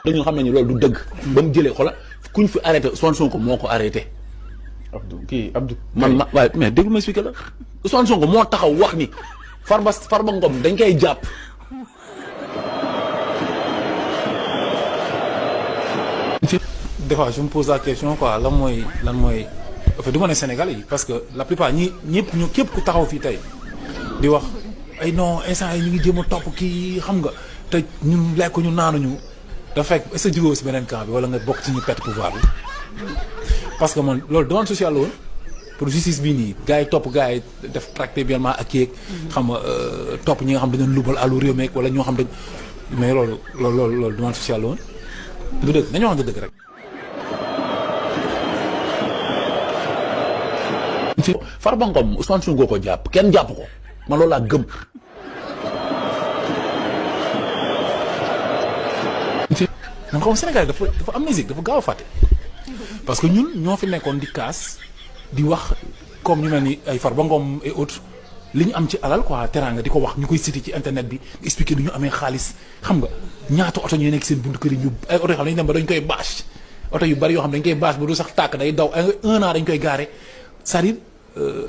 dañu xam ne ni loolu du dëgg. ba mu jëlee xoolal kuñ fi arrêté Ousmane Sonko moo ko arrêté. Abdou. man waaye mais déglu ma expliqué la Ousmane Sonko moo taxaw wax ni Farba Ngom dañ koy jàpp. Des fois je me pose la question quoi lan mooy en fait du ma ne Sénégalais yi parce que la plupart ñëpp ñu képp ku taxaw fii tey di wax ay non instant yi ñu ngi jéem a topp kii xam nga te ñun lekk ñu naanuñu dafa fekk est-ce que jógee si beneen camp bi wala nga bokk ci ñu perte pouvoir bi parce que man loolu demande sociale la woon pour justice bii nii gars yi topp gars yi def tracté bien ak yeeg xam nga topp ñi nga xam dañu lubal àllu réew meek wala ñoo xam dañ mais loolu demande sociale la woon du dëgg nañoo wax dëgg rek. Farba Ngom Ousmane Sonko ko jàpp kenn jàpp ko man loolu laa gëm. man xam Sénégal dafa amnésique dafa gaaw a fàtte parce que ñun ñoo fi nekkoon di kaas di wax comme ñu mel ni ay Farba Ngom et autres li ñu am ci alal quoi teraanga di ko wax ñu koy cité ci internet bi expliqué du ñu amee xaalis xam nga ñaata oto ñooy nekk seen buntu kër yi ñu ay oto yoo xam ne dañu dem ba dañ koy bâche oto yu bari yoo xam ne dañ koy bâche ba du sax tàkk day daw un an dañ koy gaare c'est-à-dire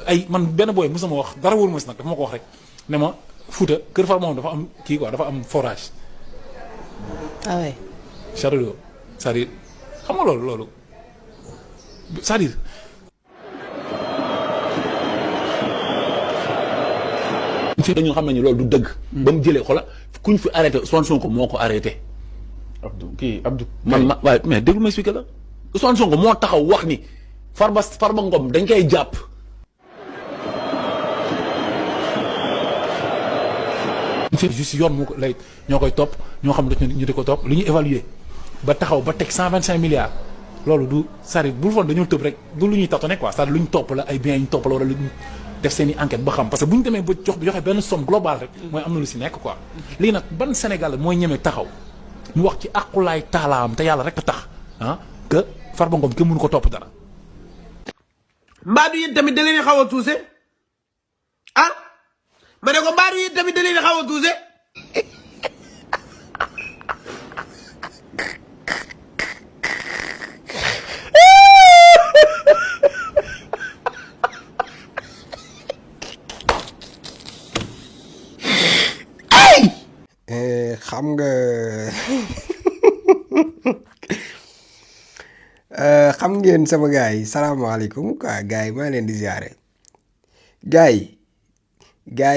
ay man benn booy mos na ma wax dara wóoru ma si nag dafa ma ko wax rek ne ma Fouta kër Farba moom dafa am kii quoi dafa am forage. ah ouais. Chariot c'est-à-dire xam nga loolu c'est-à-dire. dañu xam ne ni loolu du dëgg. ba mu jëlee xoolal kuñ fi arrêté Ousmane Sonko moo ko arrêté. Abdou. man waaye mais déglu ma expliqué la Ousmane Sonko moo taxaw wax ni Farba Ngom dañ koy jàpp. juste yoon moo ko lay ñoo koy topp ñoo xam ne ñu di ko topp lu ñu évaluer ba taxaw ba teg 125 milliards loolu du c'est-à-dire bul foon dañoo tëb rek du lu ñuy tâtonner quoi c'est-à-dire lu ñu topp la ay biens yu ñu topp la wala lu ñu def seen i enquête ba xam parce que bu ñu demee ba joxe benn somme globale rek mooy am na lu si nekk quoi. léegi nag ban Sénégal mooy ñeme taxaw ñu wax ci aqulaay taalaam te yàlla rek a tax que Farba Ngom kenn mënu ko topp dara. mbaadu yéen tamit da leen xaw a tuuse ah ma ne ko mbaadu yéen tamit da leen xaw a tuuse. xam nga xam ngeen sama gars yi salaamaaleykum quoi gars yi maa leen di ziare gars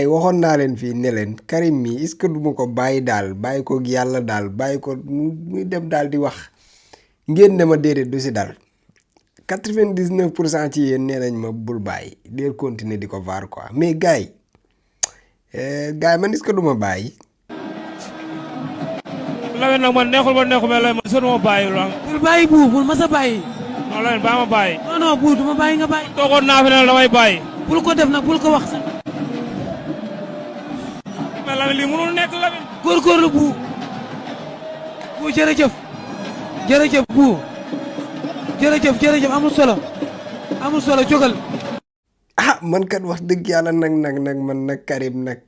yi waxoon naa leen fii ne leen Karim mi est-ce que du ma ko bàyyi daal bàyyi ko yàlla daal bàyyi ko muy dem daal di wax ngeen ne ma déedéet du si dal 99% ci yéen nee nañ ma bul bàyyi deel continuer di ko vaar quoi mais gars yi man est-ce que du ma bàyyi. Lamine nag man neexul ba neexul mais Lamine man soo ma bàyyi la. bul bàyyi bu bul ma sa bàyyi. non Lamine baa ma bàyyi. non bu du ma bàyyi nga bàyyi. toogoon naa fi ne damay bàyyi. bul ko def nag bul ko wax sax. mais Lamine lii mënul nekk Lamine. góorgóorlu bu jërëjëf bu jërëjëf amul solo jógal. man kat wax dëgg yàlla nag man nag Karim nag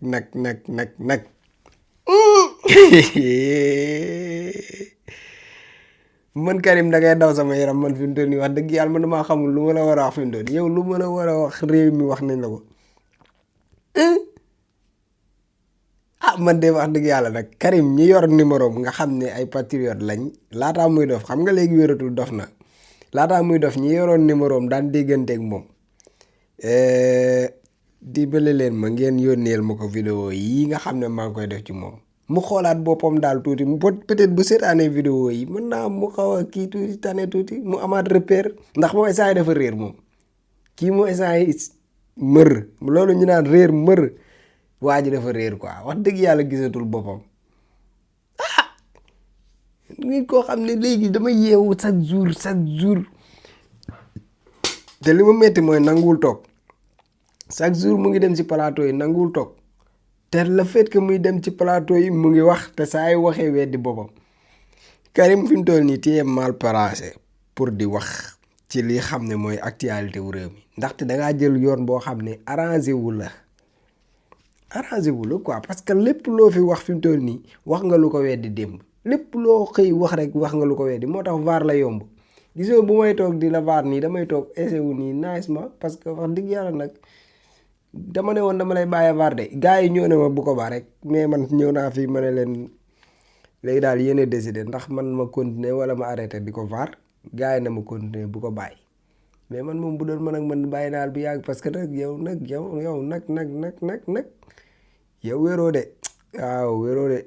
man Karim da ngay daw sama yaram man fi mu toll nii wax dëgg yàlla man damaa xamul lu ma la war a wax fi mu toll nii yow lu ma la war a wax réew mi wax nañ la ko man de wax dëgg yàlla nag Karim ñi yor numéro nga xam ne ay patriote lañ laataa muy dof xam nga léegi wératul dof na laataa muy dof ñi yoroon numéro daan dégganteeg moom dimbale leen ma ngeen yónneel ma ko vidéo yi nga xam ne maa ngi koy def ci moom mu xoolaat boppam daal tuuti peut-être bu seetaanee vidéo yi mën naa mu xaw a kii tuuti tane tuuti mu amaat repère ndax moom instant yi dafa réer moom kii moo instant yi mër loolu ñu naan réer mër waa ji dafa réer quoi wax dëgg yàlla gisatul boppam nit koo xam ne léegi dama yeewu chaque jour te li ma metti mooy nanguwul toog chaque jour mu ngi dem ci plateau yi nanguwul toog te le fait que muy dem ci plateau yi mu ngi wax te saa yu waxee weddi boppam Karim fi mu toll nii téye mal placé pour di wax ci li xam ne mooy actualité wu réew mi ndaxte dangaa jël yoon boo xam ne arrangé wu la quoi parce que lépp loo fi wax fi mu toll nii wax nga lu ko weddi démb lépp loo xëy wax rek wax nga lu ko weddi moo tax vaar la yomb gisoo bu may toog di la vaar nii damay toog essayé wu nii nice ma parce que wax dëgg yàlla nag dama ne woon dama lay bàyyi vaar de gars yi ñëw ne ma bu ko baax rek mais man ñëw naa fii ma ne leen léegi daal yéen a décidé ndax man ma continuer wala ma arrêté di ko vaar gars yi na ma continuer bu ko bàyyi mais man moom bu doon man ak man bàyyi naal bi yàgg parce que nag yow nag yow wéroo de waaw wéroo de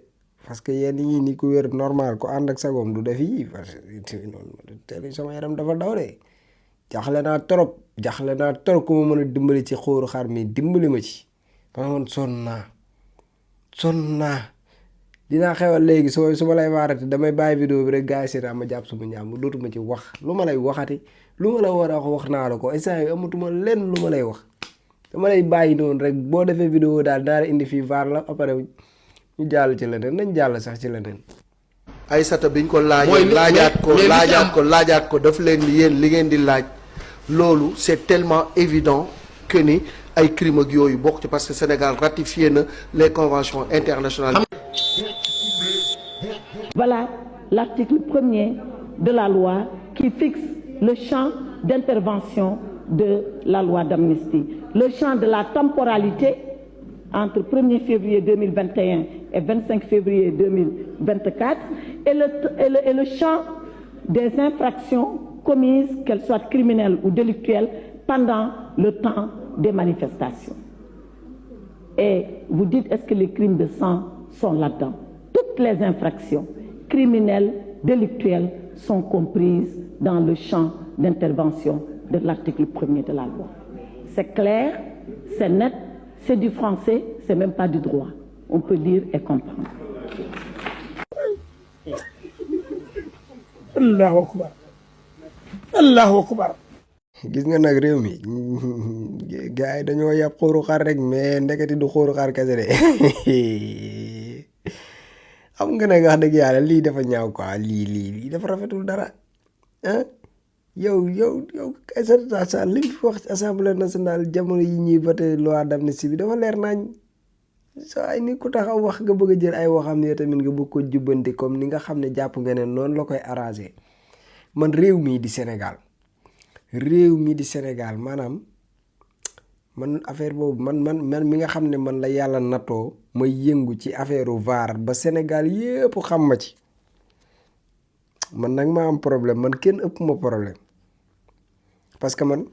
parce que yenn yi ni ku wér normal ko ànd ak sagoom du def yi parce que noonu teel sama yaram dafa daw de jaxle naa trop ku ma mën a dimbali ci xóoru xar mi dimbali ma ci parce que man sonn naa dinaa xewal léegi su ma lay waarate damay bàyyi vidéo bi rek gars yi seetaan ma jàpp suma ñaam dootuma ci wax lu ma lay waxati lu ma la war a wax naa la ko instant yi amatuma lenn lu ma lay wax dama lay bàyyi noonu rek boo defee vidéo daal daal indi fii vaar la après ñu jàll ci leneen nañ jàll sax ci leneen. Aïssata biñ ko laajaat ko daf leen yéen li ngeen di laaj loolu c'est tellement évident que ni ay crime ak yooyu bokk ci parce que Sénégal ratifié na les conventions internationales. Voilà l'article 1er de la loi qui fixe le champ d'intervention de la loi d'amnistie, le champ de la temporalité entre 1er février 2021 et 25 février 2024 et le champ des infractions commises, qu'elles soient criminelles ou délictuelles, pendant le temps des manifestations. Et vous dites, est-ce que les crimes de sang sont là-dedans? Toutes les infractions criminelles, délictuelles sont comprises dans le champ d'intervention de l'article 1er de la loi. C'est clair, c'est net, c'est du français, c'est même pas du droit. On peut lire et comprendre. Allahu akbar. Allahu akbar. gis nga nag réew mi gars yi dañoo yàpp xóoru xar rek mais ndeketi du xóoru xar kese de xam nga nag wax dëgg yàlla lii dafa ñaaw quoi lii dafa rafetul dara ah yow Aïssata Tall Sall li mu fi wax ci assemblée nationale jamono yi ñuy voté loi d'amnistie bi dafa leer nañ sa ay ni ku taxaw wax nga bëgg a jël ay waxam ne tamit nga bëgg ko jubbanti comme ni nga xam ne jàpp nga ne noonu la koy arrangé man réew mii di Sénégal maanaam man affaire boobu man mi nga xam ne man la yàlla nattoo may yëngu ci affaire VAR ba Sénégal yépp xam ma ci man nag ma am problème man kenn ëpp ma problème parce que man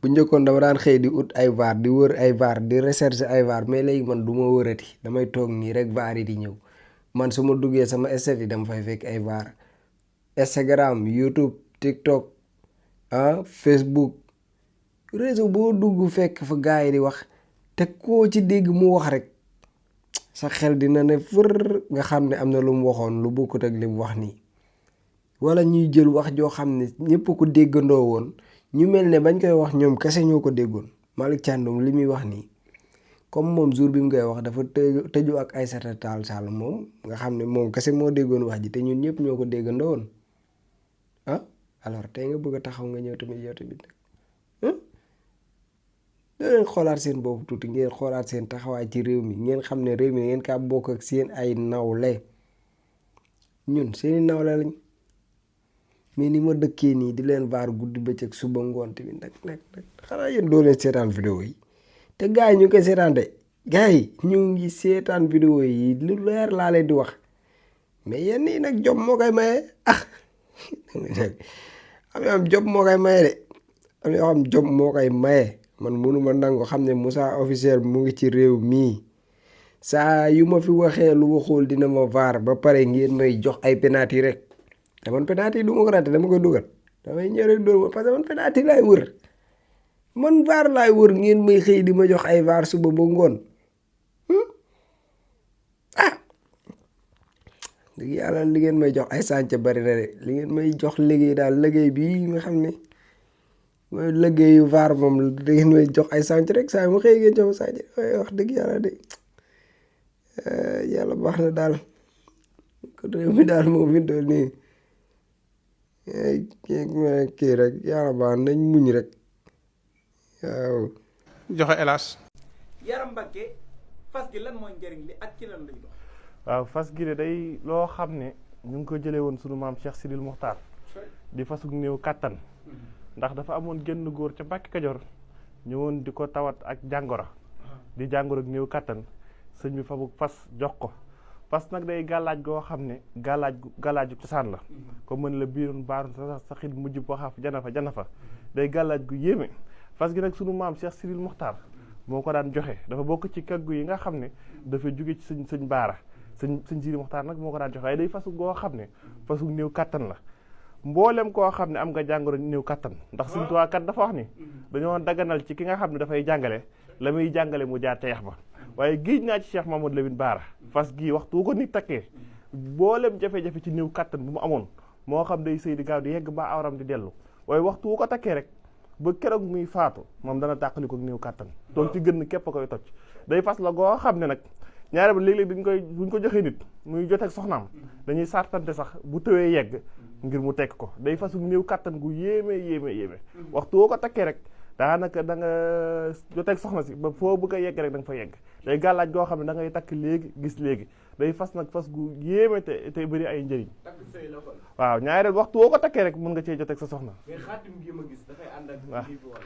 bu njëkkoon dama daan xëy di ut ay VAR di wër ay VAR di recherche ay VAR mais léegi man du ma wërati damay toog nii rek VAR yi di ñëw man su ma duggee sama stat yi dama fay fekk ay VAR Instagram YouTube TikTok Facebook réseau boo dugg fekk fa gars yi di wax te koo ci dégg mu wax rek sa xel dina ne fër nga xam ne am na lu mu waxoon lu bokkut ak li mu wax nii wala ñuy jël wax joo xam ne ñëpp ko déggandoo woon ñu mel ne bañ koy wax ñoom kese ñoo ko déggoon Malick Thiandoum li muy wax nii comme moom jour bi mu koy wax dafa tëju ak Aïssata Tall Sall moom nga xam ne moom kese moo déggoon wax ji te ñun ñëpp ñoo ko déggandoo woon alors tey nga bëgg a taxaw nga ñëw tamit yow tamit nag leen xoolaat seen boobu tuuti ngeen xoolaat seen taxawaay ci réew mi ngeen xam ne réew mi ngeen kaa bokk ak seen ay nawle ñun seeni nawle lañ mais ni ma dëkkee nii di leen vaar guddi bëccëg suba ngoon tamit nag xanaa yéen doo leen seetaan vidéo yi te gars yi ñu ngi koy seetaan de gars yi ñu ngi seetaan vidéo yi lu leer laa leen di wax mais yenn yi nag jom moo koy maye am job moo koy maye de am yoo xam job moo koy maye man mënuma nangu xam ne Moussa officiel mu ngi ci réew mii saa yu ma fi waxee lu waxul dina ma vaar ba pare ngeen may jox ay penalty rek te man penalty du ma ko raté dama koy dugal damay ñëw rek dóor parce que man penalty laay wër man vaar laay wër ngeen may xëy di ma jox ay vaar suba ba ngoon dëgg yàlla li ngeen may jox ay sànc bari na de li ngeen may jox liggéey daal liggéey bii nga xam ne mooy liggéeyu vaar moom da ngeen may jox ay sànc rek saa yu ma xëy ngeen jox sànc waaye wax dëgg yàlla de yàlla baax na daal ko réew mi daal moom fi doon nii kii rek yàlla baax nañ muñ rek waaw joxe hélas Yaram Mbacké fas gi lan mooy njëriñ li ak ci lan lay dox. waaw fas gi de day loo xam ne ñu ngi ko jëlee woon sunu maam Cheikh Sidil Mokhtar di fasug néew kattan ndax dafa amoon génn góor ca Mbàkke Kajoor ñëwoon di ko tawat ak jàngoro di jàngoro ak néew kattan sëñ bi fabug fas jox ko fas nag day gàllaaj goo xam ne gàllaaju cosaan la comme mën la biiroon baaroon sa xit mujj boo xaaf jana fa day gàllaaj gu yéeme fas gi nag sunu maam Cheikh Sidil Mokhtar moo ko daan joxe dafa bokk ci kaggu yi nga xam ne dafa jóge ci sëñ baara sëñ Sidil Mokhtar nag moo ko daan joxe waaye day fasu goo xam ne fasu néew kattan la mboolem koo xam ne am nga jàngoro néew kattan ndax Sëñ Tuubaa kat dafa wax ni dañoo daganal ci ki nga xam ne dafay jàngale la muy jàngale mu jaar ca yax ba waaye géej naa ci Cheikh Mamadou Lamine Bara fas gii waxtu ko nit takkee mboolem jafe-jafe ci néew kattan bu mu amoon moo xam day sëy di gaaw di yegg ba awram di dellu waaye waxtu wu ko takkee rek ba keroog muy faatu moom dana tàqali ko néew kattan donc ci gën képp a koy toj day fas la goo xam ne nag ñaare ba léeg-léeg buñ ko joxee nit muy joteeg soxnaam dañuy sartante sax bu tëwee yegg ngir mu tekk ko day fasu néew kattan gu yéeme waxtu woo ko takkee rek daanaka da nga joteeg soxna si ba foo bëgg a yegg rek da nga fa yegg day gàllaaj goo xam ne da ngay takk léegi gis léegi day fas nag fas gu yéeme te bëri ay njëriñ waaw ñaareel waxtu woo ko takkee rek mën nga cee joteeg sa soxna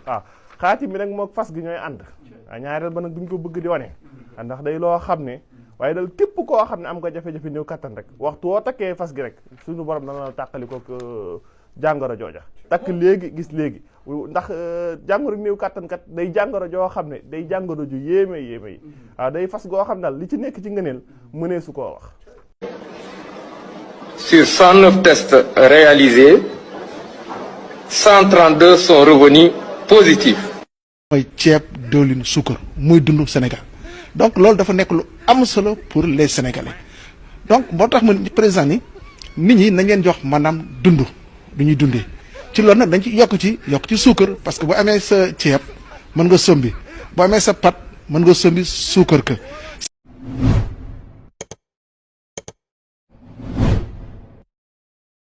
waaw xaatim bi nag moo fas gi ñooy ànd waaw ñaareel ba nag duñ ko bëgg di wane ndax day loo xam ne waaye dal képp koo xam ne am nga jafe-jafe néew kattan rek waxtu woo takkee fas gi rek suñu borom dana la tàqali ko jàngoro jooja takk léegi gis léegi ndax jàngoro néew kattan kat day jàngoro joo xam ne day jàngoro ju yéeme yi waaw day fas goo xam daal li ci nekk ci ngëneel mënee su koo wax. Sur 109 tests réalisés 132 sont revenus positifs. mooy ceeb diwlin suukar muy dund Sénégal donc loolu dafa nekk lu am solo pour les Sénégalais donc moo tax man président ni nit ñi nañ leen jox maanaam dund du ñuy dundee ci loolu nag dañ ci yokk ci suukar parce que bu amee sa ceeb mën nga sombi bu amee sa pat mën nga sombi suukar ka